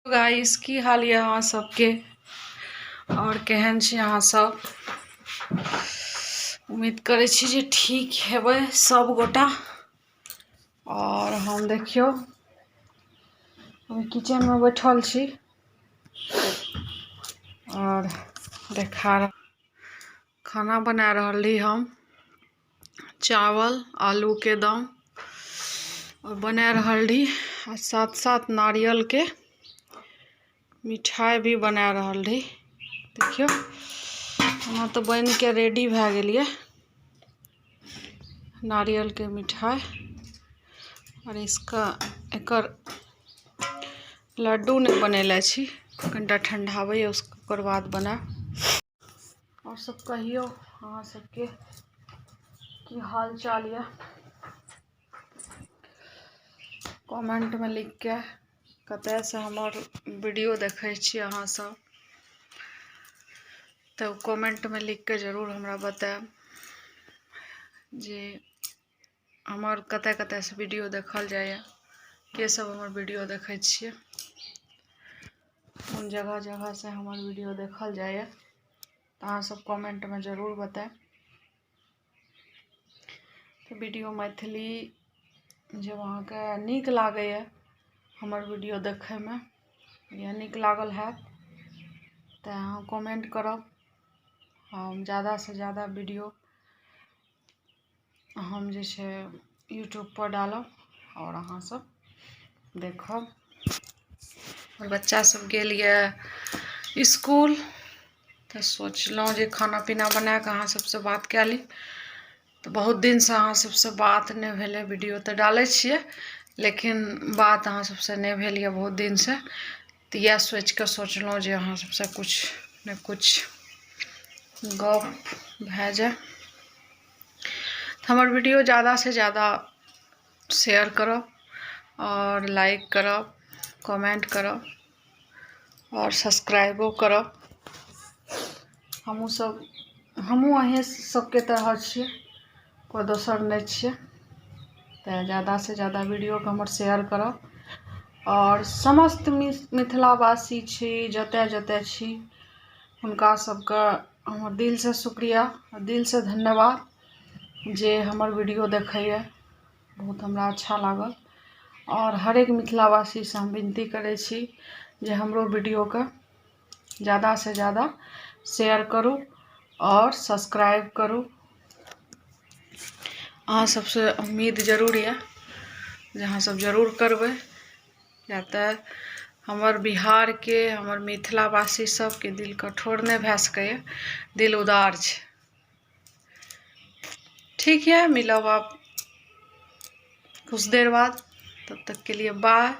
Guys की हाल यऽ अहाँ सबके आओर केहन छी अहाँ सब? उम्मीद करै छी जे ठीक हेबै सब गोटा। आओर हम देखियौ हम किचनमे बैठल छी आओर देखा खाना बना रहल रही हम, चावल आलूके दम आओर बना रहल रही, आ साथ साथ नारियलके मिठाइ भी बना रहल रही। देखियौ ओना तऽ बनिके रेडी भए गेल यऽ नारियलके मिठाइ। आओर इसका एकर लड्डू नहि बनेले छी, कनिटा ठण्डाबैए ओकर बाद बनायब। आओर सब कहियौ अहाँ सबके की हाल चाल यऽ, कमेंटमे लिखके कतयसँ हमर वीडियो देखै छी अहाँ सब, तऽ कमेंटमे लिखके जरूर हमरा बतायब जे हमर कतय कतयसँ वीडियो देखल जाइए, के सब हमर वीडियो देखै छियै, कोन जगह जगहसँ हमर वीडियो देखल जाइए, तऽ अहाँ सब कमेंटमे जरूर बतायब। तऽ वीडियो मैथिली जब अहाँके नीक लागैए हमर वीडियो देखैमे या नीक लागल हैत तऽ अहाँ कमेंट करब, हम जादासँ जादा वीडियो हम जे छै यूट्यूबपर डालब आओर अहाँ सब देखब। आओर बच्चा सब गेल यऽ इसकुल, तऽ सोचलहुँ जे खाना पीना बना कऽ अहाँ सबसँ बात कए ली। तऽ बहुत दिनसँ अहाँ सबसँ बात नहि भेलै, वीडियो तऽ डालै छियै लेकिन बात अहाँ सबसँ नहि भेल यऽ बहुत दिनसँ। तऽ इएह सोचि कऽ सोचलहुँ जे अहाँ सबसँ किछु ने किछु गप भए जाय। तऽ हमर वीडियो जादासँ जादा शेयर करब आओर लाइक करब, कमेंट करब आओर सब्सक्राइबो करब। हमहूँ सब हमहूँ अहीँ सबके तरह छियै, कोइ दोसर नहि छियै। तऽ जादासँ जादा वीडियोके हमर शेयर करब। आओर समस्त मिथिलावासी छी, जतय जतय छी, हुनका सबके हमर दिलसँ शुक्रिया, दिलसँ धन्यवाद जे हमर वीडियो देखैए, बहुत हमरा अच्छा लागल। आओर हरेक मिथिलावासीसँ हम विनती करै छी जे हमरो वीडियोके जादासँ जादा शेयर करू आओर सब्सक्राइब करू। अहाँ सबसँ उम्मीद जरूर यऽ जे अहाँ सब जरूर करबै, किया तऽ हमर बिहारके हमर मिथिलावासी सबके दिल कठोर नहि भए सकैए, दिल उदार छै। ठीक यऽ, मिलब आब कुछ देर बाद, तब तक के लिए बाय,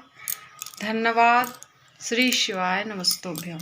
धन्यवाद, श्री शिवाय नमस्तुभ्यम।